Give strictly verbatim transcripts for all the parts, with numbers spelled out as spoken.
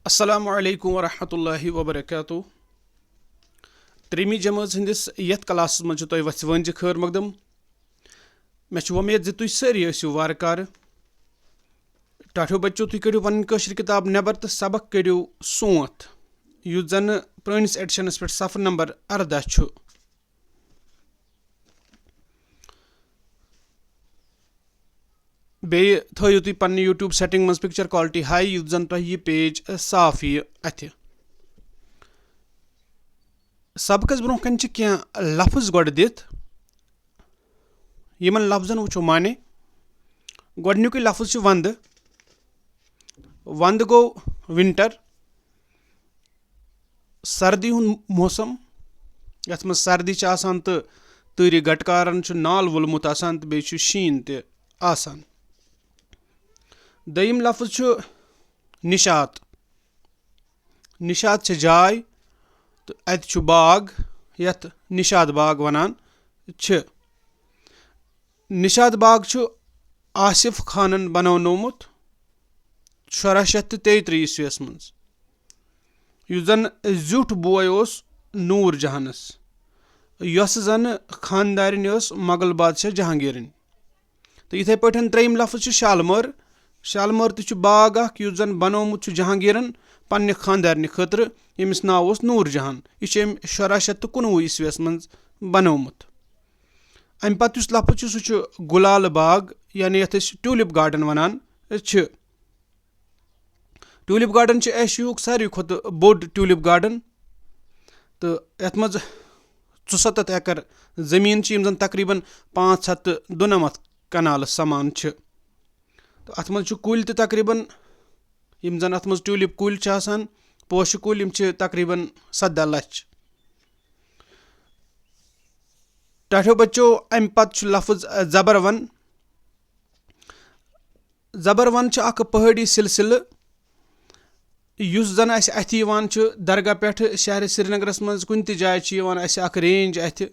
السلام علیکم ورحمۃ اللہ وبرکاتہ۔ ترٛیٚیِمہِ جمٲژ ہٕنٛدِس یَتھ کلاسَس منٛز چھُ تۄہہِ وَژھِ وٲنٛجہِ خٲر مقدم۔ مےٚ چھُ وۄمید زِ تُہۍ سٲری ٲسِو وارٕ کارٕ۔ ٹاٹھیو بچو، تُہۍ کٔڑِو پنٕنۍ کٲشِر کِتاب نٮ۪بر تہٕ سبق کٔڑِو سونٛتھ، یُس زن پرٲنِس ایڈیشنس پٮ۪ٹھ صفہٕ نمبر ارداہ چھُ۔ بیٚیہِ تھٲیِو تُہۍ پننہِ YouTube setting منٛز picture quality high، یُتھ زن تۄہہِ یہِ page صاف یِیہِ اَتھِ۔ سبقس برونٛہہ کنہِ چھِ کینٛہہ لفظ گۄڈٕ دِتھ۔ یِمن لفظن وٕچھو معنی۔ گۄڈٕنیُکُے لفظ چھُ ونٛدٕ۔ ونٛدٕ گوٚو winter، سردی ہُنٛد موسم، یتھ منٛز سردی چھِ آسان تہٕ تۭرِ گٹکارن چھُ نال وولمُت آسان تہٕ بیٚیہِ چھُ شیٖن تہِ آسان۔ دوٚیِم لفظ چھُ نِشاط۔ نِشاط چھِ جاے تہٕ اَتہِ چھُ باغ، یَتھ نِشاط باغ وَنان چھِ۔ نِشاط باغ چھُ آصف خانَن بناونومُت شُراہ شیٚتھ تہٕ تیٚیہِ ترٛہ عیسویَس منٛز، یُس زَن زیُٹھ بوے اوس نوٗر جہانَس، یۄس زَن خانٛدارِنۍ ٲس مغل بادشاہ جہانگیٖرٕنۍ۔ تہٕ یِتھَے پٲٹھۍ ترٛیٚیِم لفظ چھُ شالمٲر۔ شالمٲر تہِ چھُ باغ اکھ، یُس زن بنومُت چھُ جہانگیرن پننہِ خانٛدارنہِ خٲطرٕ، ییٚمِس ناو اوس نوٗر جہان۔ یہِ چھُ أمۍ شُراہ شیٚتھ تہٕ کُنوُہ عیسویس منٛز بنومُت۔ اَمہِ پتہٕ یُس لفظ چھُ، سُہ چھُ گُلالہٕ باغ، یعنی یَتھ أسۍ ٹیوٗلِپ گارڈن وَنان چھِ۔ ٹیوٗلِپ گارڈن چھُ ایشیاہُک ساروی کھۄتہٕ بوٚڑ ٹیوٗلِپ گارڈن، تہٕ یَتھ منٛز ژُسَتَتھ ایکر زٔمیٖن چھِ، یِم زَن تقریباً پانٛژھ ہَتھ تہٕ دُنَمَتھ کنالہٕ سَمان چھِ۔ تہٕ اَتھ منٛز چھِ کُلۍ تہِ تقریباً، یِم زَن اَتھ منٛز ٹیوٗلِپ کُلۍ چھِ آسان، پوشہٕ کُلۍ، یِم چھِ تقریباً سَداہ لَچھ۔ ٹاٹھیو بچو، اَمہِ پتہٕ چھُ لفظ، آ، زبر ون۔ زبر ون چھُ اکھ پہٲڑی سلسلہٕ، یُس زن اسہِ اتھِ یِوان چھُ درگاہ پٮ۪ٹھ شہر سرینگرس منٛز۔ کُنہِ تہِ جایہِ چھُ یِوان اسہِ اکھ range اتھِ،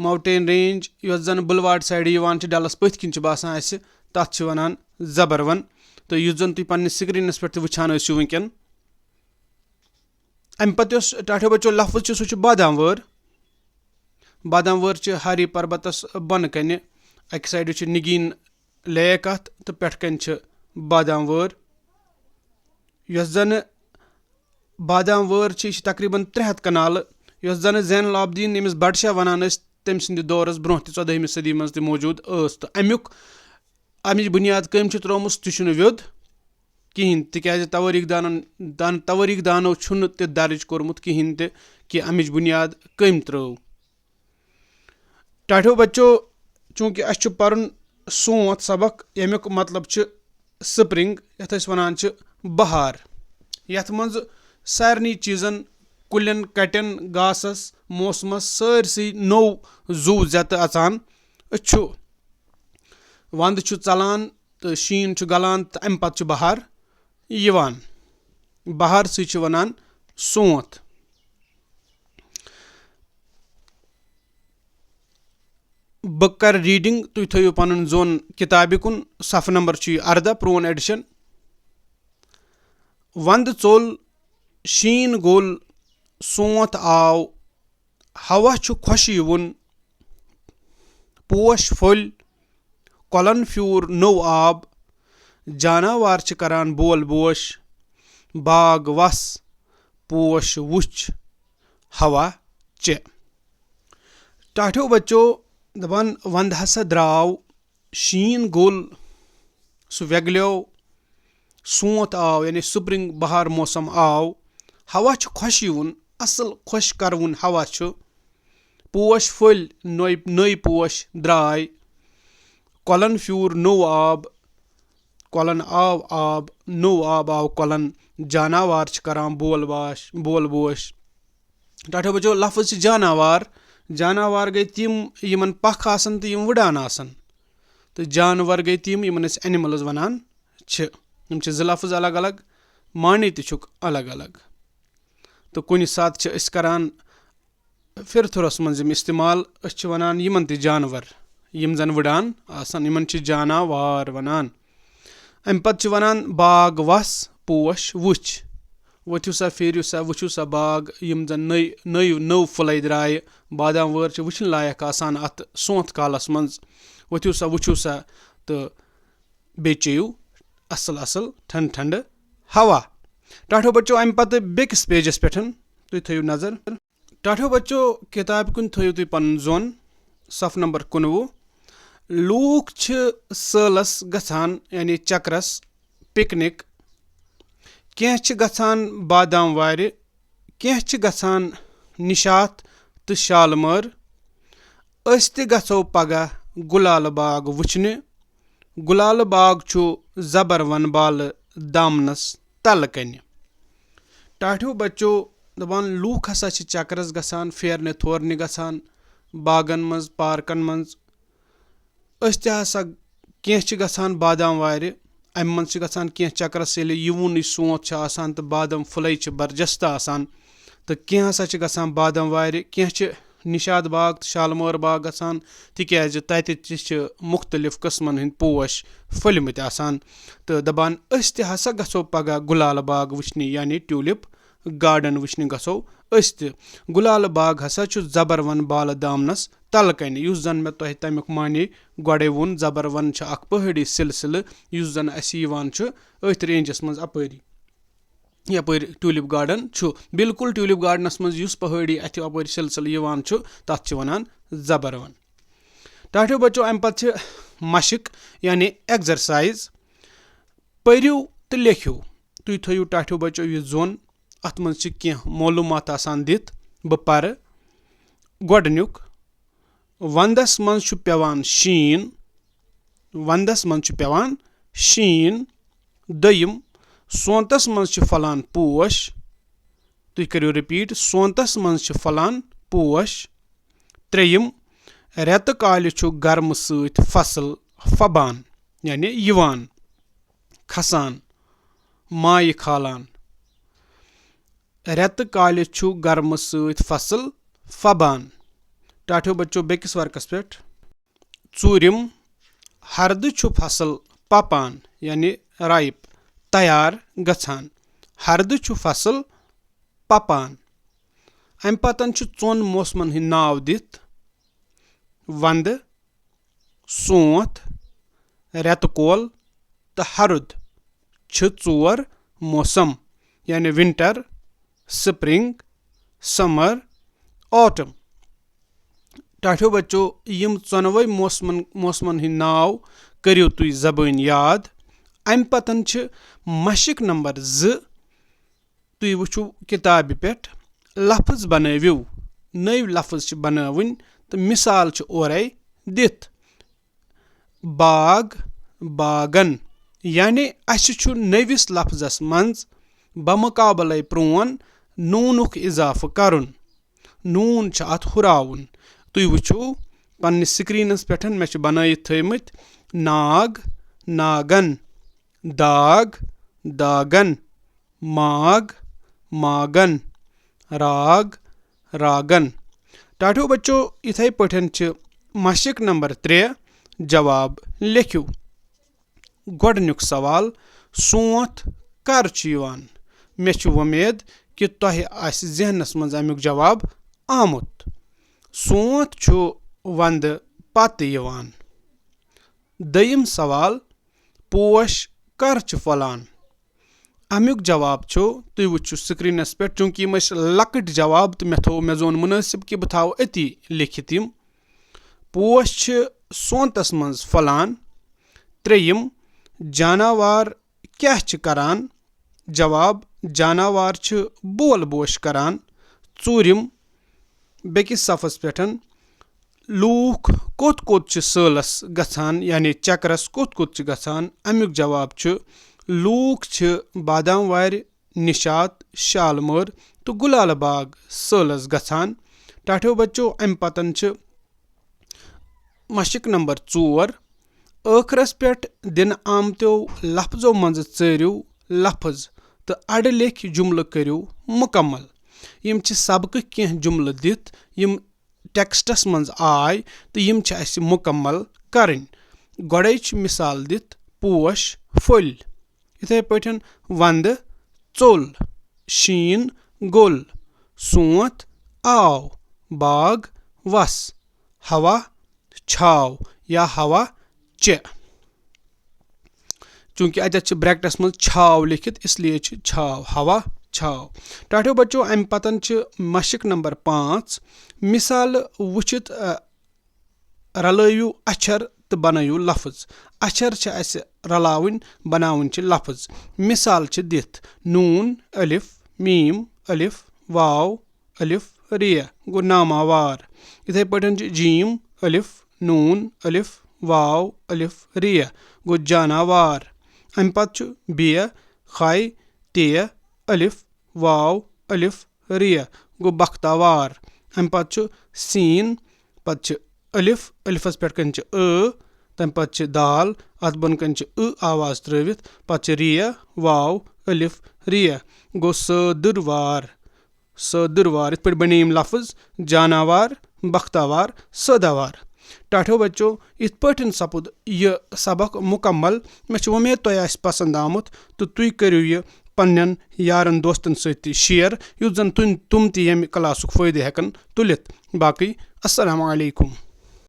mountain range، یۄس زن بلواڑ side یِوان چھِ، ڈلس پٔتھۍ کِنۍ چھِ باسان اسہِ، تتھ چھِ ونان زبر ون۔ تہٕ یُس زن تُہۍ پننِس screenس پٮ۪ٹھ تہِ وٕچھان ٲسِو وٕنکیٚن۔ امہِ پتہٕ یۄس ٹاٹھیو بچو لفظ چھُ، سُہ چھُ بادام وٲر۔ بادام وٲر چھِ ہاری پربتس بۄنہٕ کنہِ، اکہِ side چھُ نگین lake اتھ تہٕ پٮ۪ٹھ کنہِ چھِ بادام وٲر۔ یۄس زن بادام وٲر چھِ، یہِ چھِ تقریباً ترٛےٚ ہَتھ کنالہٕ۔ یۄس زن زین العابدین، ییٚمِس بڈشاہ ونان ٲسۍ، تٔمۍ سٕنٛدِ دورس برونٛہہ تہِ، ژۄدٲہمہِ صدی منٛز تہِ موجود ٲس، تہٕ امیُک، امِچ بُنیاد کٔمۍ چھِ ترٲومٕژ، تہِ چھُنہٕ ویوٚد کِہینۍ، تِکیازِ توٲریٖخ دانن، دان-، توٲریٖخ دانو چھُنہٕ تہِ درٕج کوٚرمُت کِہینۍ تہِ کہِ امِچ بُنیاد کٔمۍ ترٲو۔ ٹاٹھیو بچو، چوٗنٛکہِ اَسہِ چھُ پَرُن سونٛتھ سبق، ییٚمیُک مطلب چھُ spring، یَتھ أسۍ وَنان چھِ بہار، یَتھ منٛز سارنٕے چیٖزَن، کُلٮ۪ن، کَٹٮ۪ن، گاسَس، موسمَس، سٲرسٕے نوٚو زُو زٮ۪تہٕ اَژان چھُ۔ وَندٕ چھُ ژَلان تہٕ شیٖن چھُ گَلان تہٕ اَمہِ پَتہٕ چھُ بہار یِوان۔ بہارسٕے چھِ وَنان سونٛتھ۔ بہٕ کَرٕ reading، تُہۍ تھٲیِو پَنُن ظۄن کِتابہِ کُن، صفہٕ نمبر چھُ یہِ ارداہ، پرون edition۔ وَندٕ ژوٚل، شیٖن گوٚل، سونٛتھ آو، ہوا چھُ خۄشہِ یِوُن، پوش پھٔلۍ، کۄلن پھیوٗر نوٚو آب، جاناوار چھِ کران بول بوش، باغ وس، پوش وُچھ، ہوا چے۔ ٹاٹھیو بچو دپان، ونٛدٕ ہسا درٛاو، شیٖن گوٚل، سُہ وٮ۪گلیو، سونٛتھ آو، یعنی spring، بہار موسم آو، ہوا چھُ خۄش یِوُن، اصل خۄش کروُن ہوا چھُ، پوش پھٔلۍ، نٔے نٔے پوش درٛاے، کۄلن پھیوٗر نوٚو آب، کۄلن آو آب، نوٚو آب آو کۄلن، جاناوار چھِ کران بول باش، بول بوش۔ ٹاٹھیو بچو، لفظ چھِ جاناوار۔ جاناوار گٔے تِم، یِمن پکھ آسن تہٕ یِم وٕڑان آسن، تہٕ جانور گٔے تِم، یِمن أسۍ animals ونان چھِ۔ یِم چھِ زٕ لفظ الگ الگ، معنی تہِ چھُکھ الگ الگ۔ تہٕ کُنہِ ساتہٕ چھِ أسۍ کران پھِرتھُرس منٛز یِم استعمال، أسۍ چھِ ونان یِمن تہِ جانور، یِم زن وٕڑان آسن، یِمن چھِ جاناوار ونان۔ امہِ پتہٕ چھِ ونان، باغ وس، پوش وُچھ، ؤتھِو سا، پھیٖرِو سا، وٕچھِو سا باغ، یِم زَن نٔے نٔے نٔو پھُلے درٛایہِ، بادام وٲر چھِ وٕچھِنۍ لایق آسان اَتھ سونٛتھ کالَس منٛز۔ ؤتھِو سا، وٕچھِو سا، تہٕ بیٚیہِ چیٚیِو اَصٕل اَصٕل ٹھنٛڈٕ ٹھنٛڈٕ ہوا۔ ٹاٹھیو بَچو، اَمہِ پَتہٕ بیٚکِس پیجَس پٮ۪ٹھ تُہۍ تھٲیِو نظر۔ ٹاٹھیو بَچو، کِتابہِ کُن تھٲیِو تُہۍ پَنُن زوٚن، صفہٕ نمبر کُنوُہ۔ لوٗکھ چھِ سٲلَس گژھان، یعنی چکرَس، پِکنِک۔ کینٛہہ چھِ گژھان بادام وارِ، کینٛہہ چھِ گژھان نِشاط تہٕ شالمٲر۔ أسۍ تہِ گژھو پگاہ گُلالہٕ باغ وٕچھنہِ۔ گُلالہٕ باغ چھُ زبروَن بالہٕ دامنَس تَلہٕ کنہِ۔ ٹاٹھیو بَچو، دَپان لوٗکھ ہسا چھِ چکرَس گژھان، پھیرنہِ تھورنہِ گژھان، باغن منٛز، پارکن منٛز۔ أسۍ تہِ ہسا، کینٛہہ چھِ گژھان بادام وارِ، اَمہِ منٛز چھِ گژھان کینٛہہ چکرَس، ییٚلہِ یِوُنٕے سونٛتھ چھُ آسان تہٕ بادام پھُلے چھِ برجستہٕ آسان، تہٕ کینٛہہ ہسا چھِ گژھان بادام وارِ، کینٛہہ چھِ نِشاط باغ تہٕ شالمٲر باغ گژھان، تِکیٛازِ تَتہِ تہِ چھِ مُختٔلِف قٕسمَن ہٕنٛدۍ پوش پھٔلۍمٕتۍ آسان۔ تہٕ دَپان، أسۍ تہِ ہسا گژھو پگاہ گُلالہٕ باغ وٕچھنہِ، یعنی ٹیوٗلِپ گارڈن وٕچھنہِ گژھو أسۍ تہِ۔ گُلالہٕ باغ ہسا چھُ زبروَن بالہٕ دامنَس تَلہٕ کنہِ، یُس زَن مےٚ تۄہہِ تَمیُک معنی گۄڈَے ووٚن۔ زبروَن چھُ اکھ پہٲڑی سلسلہٕ، یُس زَن اَسہِ یِوان چھُ أتھۍ رینجَس منٛز اَپٲری، یَپٲرۍ ٹیوٗلِپ گارڈن چھُ۔ بالکل ٹیوٗلِپ گارڈنَس منٛز یُس پہٲڑی اَتھِ اَپٲرۍ سلسلہٕ یِوان چھُ، تَتھ چھِ وَنان زبروَن۔ ٹاٹھیو بَچو، اَمہِ پَتہٕ چھِ مَشٕق، یعنی ایگزرسایز۔ پٔرِو تہٕ لیکھِو۔ تُہۍ تھٲیِو ٹاٹھیو بَچو یہِ زوٚن۔ اَتھ منٛز چھِ کینٛہہ معلوٗمات آسان دِتھ۔ بہٕ پَرٕ۔ گۄڈٕنیُک، وَندَس منٛز چھُ پٮ۪وان شیٖن۔ وَندَس منٛز چھُ پٮ۪وان شیٖن۔ دوٚیِم، سونتَس منٛز چھِ پھۄلان پوش۔ تُہۍ کٔرِو رِپیٖٹ، سونتَس منٛز چھِ پھۄلان پوش۔ ترٛیٚیِم، رٮ۪تہٕ کالہِ چھُ گرمہٕ سۭتۍ فصل پھۄبان، یعنی یِوان، کھسان، مایہِ کھالان۔ رٮ۪تہٕ کالہِ چھُ گرمہٕ سۭتۍ فصل پھۄبان۔ ٹاٹھیو بَچو، بیٚکِس ورقَس پٮ۪ٹھ۔ ژوٗرِم، ہردٕ چھُ فصل پَپان، یعنی رایپ، تیار گژھان۔ ہردٕ چھُ فصل پَپان۔ اَمہِ پَتَن چھُ ژۄن موسمَن ہٕنٛدۍ ناو دِتھ، وَندٕ، سونٛتھ، رٮ۪تہٕ کول تہٕ ہرُد۔ چھِ ژور موسم، یعنی ونٹر، سپرنگ، سمر، آٹم۔ ٹاٹھیو بچو، یِم ژۄنوَے موسمن، موسمن ہٕنٛدۍ ناو کٔرِو تُہۍ زبٲنۍ یاد۔ اَمہِ پتن چھِ مشق نمبر زٕ۔ تُہۍ وٕچھِو کِتابہِ پٮ۪ٹھ، لفظ بنٲوِو۔ نٔوۍ لفظ چھِ بناوٕنۍ تہٕ مثال چھِ اورَے دِتھ۔ باغ، باغن، یعنی اَسہِ چھُ نٔوِس لفظس منٛز بمقابلے پرون نوٗنُک اضافہٕ کرُن۔ نوٗن چھُ اَتھ ہُراوُن۔ تُہۍ وٕچھِو پننِس سکرینس پٮ۪ٹھ، مےٚ چھِ بنٲیِتھ تھٲومٕتۍ ناگ، ناگن، داغ، داغن، ماگ، ماگن، راگ، راگن۔ ٹاٹھیو بچو، یِتھے پٲٹھۍ چھِ مشق نمبر ترٛےٚ، جواب لیکھِو۔ گۄڈٕنیُک سوال، سونٛتھ کر چھُ یِوان؟ مےٚ چھِ وۄمید کہِ تۄہہِ آسہِ ذہنس منٛز امیُک جواب آمُت۔ سونٛتھ چھُ ونٛدٕ پتہٕ یِوان۔ دوٚیِم سوال، پوش کر چھِ پھۄلان؟ امیُک جواب چھُ، تُہۍ وٕچھِو سکرینس پٮ۪ٹھ، چوٗنٛکہِ یِم ٲسۍ لۄکٕٹۍ جواب تہٕ مےٚ تھوٚو، مےٚ زون مُنٲسِب کہِ بہٕ تھاوٕ أتی لیکھِتھ یِم۔ پوش چھِ سونتس منٛز پھۄلان۔ ترٛیٚیِم، جاناوار کیٛاہ چھِ کران؟ جواب، جاناوار چھِ بول بوش کران۔ ژوٗرِم، بیٚکِس صفس پٮ۪ٹھ، لوٗکھ کوٚت کوٚت چھِ سٲلَس گژھان، یعنی چکرَس کوٚت کوٚت چھِ گژھان؟ اَمیُک جواب چھُ، لوٗکھ چھِ بادام وارِ، نِشاط، شالمٲر تہٕ گُلالہٕ باغ سٲلَس گژھان۔ ٹاٹھیو بچو، اَمہِ پتَن چھِ مشق نمبر ژور۔ ٲخرس پٮ۪ٹھ دِنہٕ آمتیو لفظو منٛزٕ ژٲرِو لفظ تہٕ اَڑٕ لیکھۍ جملہٕ کٔرِو مُکمل۔ یِم چھِ سبقٕکۍ کینٛہہ جملہٕ دِتھ، یِم ٹیکسٹس منٛز آے تہٕ یِم چھِ اَسہِ مُکمل کرٕنۍ۔ گۄڈَے چھِ مثال دِتھ پوش پھٔلۍ، یِتھے پٲٹھۍ وَندٕ ژوٚل، شیٖن گوٚل، سونٛتھ آو، باغ وس، ہوا چھاو یا ہوا چہ۔ چونکہ اتٮ۪تھ چھِ bracketس منٛز چھاو لیکھِتھ، اس لیے چھِ چھاو، ہوا چھاو۔ ٹاٹھیو بچو، امہِ پتن چھِ مشق نمبر پانٛژھ۔ مثال وٕچھِتھ، ا، رلٲوِو اچھر تہٕ بنٲوِو لفظ۔ اچھر چھِ اسہِ رلاوٕنۍ، بناوٕنۍ چھِ لفظ۔ مثال چھِ دِتھ، نون، الف، میم، الف، واو، الف، ریہ، گوٚو ناماوار۔ یِتھے پٲٹھۍ چھِ جیم، الف، نون، الف، واو، الف، ریہ، گوٚو جاناوار۔ امہِ پتہٕ چھُ بیہ، خے، تیہ، الف، واو، الف، ریہ، گوٚو بختاوار۔ امہِ پتہٕ چھُ سین، پتہٕ چھِ الف، الفس پٮ۪ٹھ کنہِ چھِ ٲ، تمہِ پتہٕ چھِ دال، اتھ بۄن کنہِ چھِ ٲ آواز ترٲوِتھ، پتہٕ چھِ ریہ، واو، الف، ریہ، گوٚو سٲدٕر وار۔ سٲدٕر وار۔ یِتھ پٲٹھۍ بنے یِم لفظ، جاناوار، بختاوار، سٲداوار۔ ٹاٹھیو بچو، یِتھ پٲٹھۍ سپُد یہِ سبق مکمل۔ مےٚ چھِ وۄمید تۄہہِ آسہِ پسند آمُت تہٕ تُہۍ کٔرِو یہِ پننٮ۪ن یارن دوستن سۭتۍ تہِ share، یُتھ زن تُہۍ، تِم تہِ ییٚمہِ classُک فٲیدٕ ہٮ۪کن تُلِتھ۔ باقٕے السلام علیکم۔